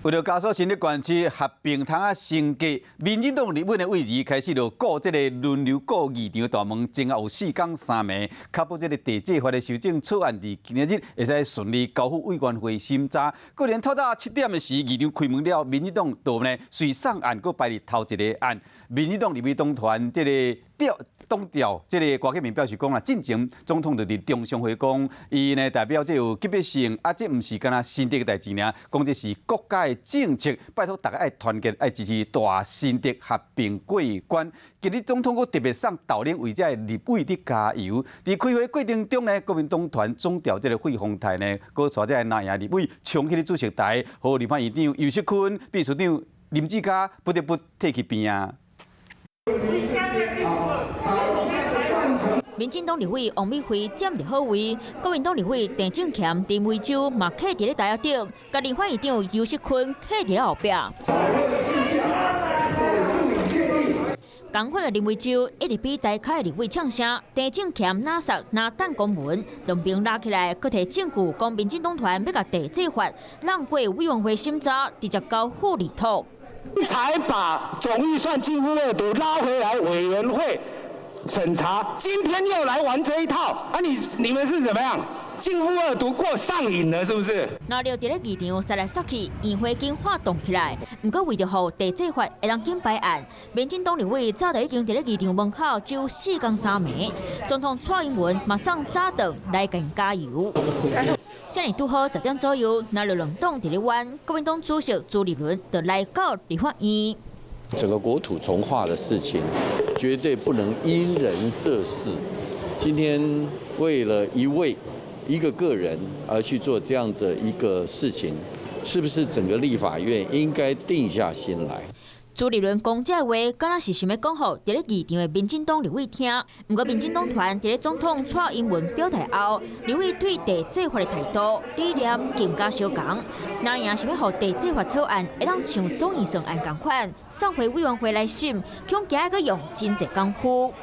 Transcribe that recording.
為著加速新竹縣市合併窗仔升格，民進黨立委的位置開始就顧這個輪流顧議場大門，前後有4工3暝，確保這個地制法的修正草案佇今仔日會使順利交付委員會審查。果然透早7點的時，議場開門了，民進黨就呢隨送案閣排佇頭一个案。民進黨立委黨團這個調黨調這个郭台銘表示講啦，進前總統就佇中常會講，伊呢代表這有級別性，啊，這毋是干焦新竹的代誌爾，講這是國家的政策，拜託大家愛團結，愛支持大新竹合併過關。今日總統閣特別送豆奶為這个立委佇加油。佇開會過程中呢，國民黨團總召這个費鴻泰呢，閣帶這个藍營立委衝去主席台，予立法院長游錫堃、秘書長林志嘉不得不退去邊仔。民進黨立委王美惠佔著好位，國民黨立委鄭正乾、林為洲嘛客佇咧台仔頂，共立法院長游錫堃客佇咧後壁。共款的林為洲一直比台跤的立委嗆聲，鄭正乾哪殺哪等公文，兩邊拉起來，閣提證據講民進黨團欲共地制法讓過委員會審查，直接交付立托。才把總預算逕付二讀拉回來委員會審查，今天又來玩這一套，啊你你們是怎麼樣？逕付二讀過上癮了，是不是？鬧著佇咧議場殺來殺去，議會緊發動起來。毋過為著予地制法會當緊排案，民進黨立委早就已經佇咧議場門口守4工3暝。總統蔡英文嘛送早頓來共𪜶加油。這呢拄好10點左右，鬧著兩黨佇咧冤，國民黨主席朱立倫就來到立法院。整個國土重劃的事情，絕對不能因人設事。今天為了一位一個個人而去做這樣的一個事情，是不是整個立法院應該定下心來？朱立倫講這話，敢若是想欲講予佇咧議場的民進黨立委聽。毋過民進黨團佇咧總統蔡英文表態後，立委對地制法的態度理念更加相仝。藍營想欲予地制法草案會當像總預算案仝款送回委員會來審，恐驚閣用真濟功夫。